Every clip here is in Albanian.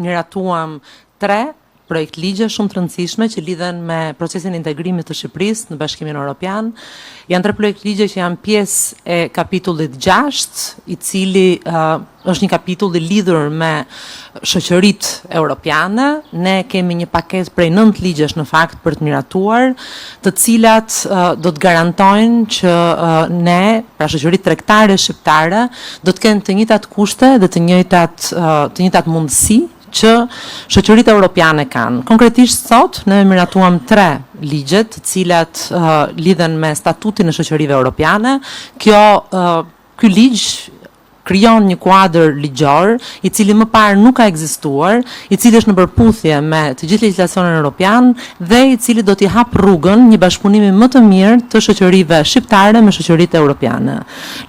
miratuam tre projektligje shumë të rëndësishme që lidhen me procesin e integrimit të Shqipërisë në Bashkimin Evropian. Janë tre projektligje që janë pjesë e kapitullit 6, i cili uh, është një kapitull i lidhur me shoqëritë europiane. Ne kemi një paketë prej 9 ligjesh në fakt për të miratuar, të cilat uh, do të garantojnë që uh, ne, pra shoqëritë tregtare shqiptare, do të kenë të njëjtat kushte dhe të njëjtat uh, të njëjtat mundësi që shoqëritë europiane kanë. Konkretisht sot ne miratuam tre ligje të cilat uh, lidhen me statutin e shoqërive europiane. Kjo uh, ky ligj krijon një kuadër ligjor i cili më parë nuk ka ekzistuar, i cili është në përputhje me të gjithë legjislacionin europian dhe i cili do t'i hap rrugën një bashkëpunimi më të mirë të shoqërive shqiptare me shoqëritë europiane.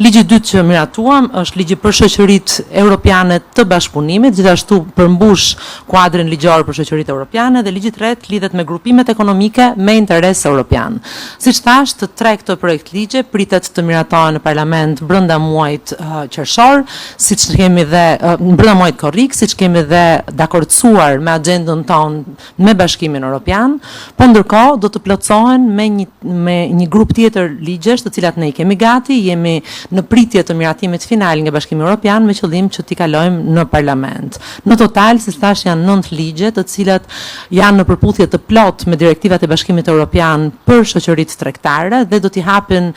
Ligji i dytë që miratuam është ligji për shoqëritë europiane të bashkëpunimit, gjithashtu përmbush kuadrin ligjor për shoqëritë europiane dhe ligji i tretë lidhet me grupimet ekonomike me interes europian. Siç thash, të tre këto projektligje pritet të miratohen në parlament brenda muajit qershor, siç kemi dhe brenda muajit korrik, siç kemi dhe dakordësuar me agjendën tonë me Bashkimin Europian, po ndërkohë do të plotësohen me një me një grup tjetër ligjesh, të cilat ne i kemi gati, jemi në pritje të miratimit final nga Bashkimi Europian me qëllim që t'i kalojmë në parlament. Në total, siç thash, janë 9 ligje, të cilat janë në përputhje të plotë me direktivat e Bashkimit Europian për shoqëritë tregtare dhe do t'i hapin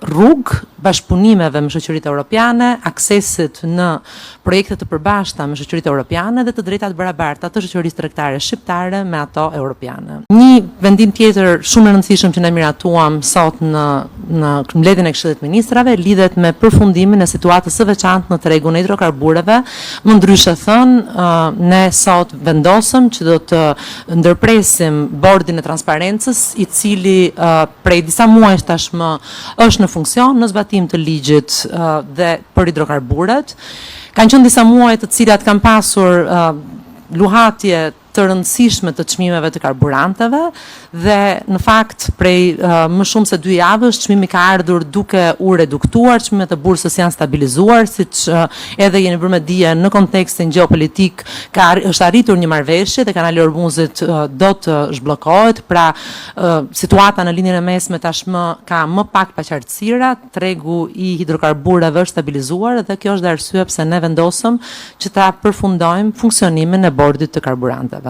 rrugë bashkëpunimeve me shoqëritë europiane, aksesit në projekte të përbashkëta me shoqëritë europiane dhe të drejtat barabarta të shoqërisë tregtare shqiptare me ato europiane. Një vendim tjetër shumë i rëndësishëm që ne miratuam sot në në mbledhjen e Këshillit të Ministrave lidhet me përfundimin e situatës së veçantë në tregun e hidrokarbureve. Më ndryshe thënë, ne sot vendosëm që do të ndërpresim bordin e transparencës, i cili prej disa muajsh tashmë është në funksion në zbatim të ligjit dhe për hidrokarburet. Kanë qenë disa muaj të cilat kanë pasur luhatje të rëndësishme të çmimeve të karburanteve dhe në fakt prej më shumë se dy javësh çmimi ka ardhur duke u reduktuar, çmimet e bursës janë stabilizuar, siç edhe jeni bërë me dije në kontekstin gjeopolitik ka është arritur një marrëveshje dhe kanali i Hormuzit do të zhbllokohet, pra Situata në Lindjen e Mesme tashmë ka më pak paqartësira, tregu i hidrokarbureve është stabilizuar dhe kjo është dhe arsyeja pse ne vendosëm që ta përfundojmë funksionimin e bordit të karburanteve.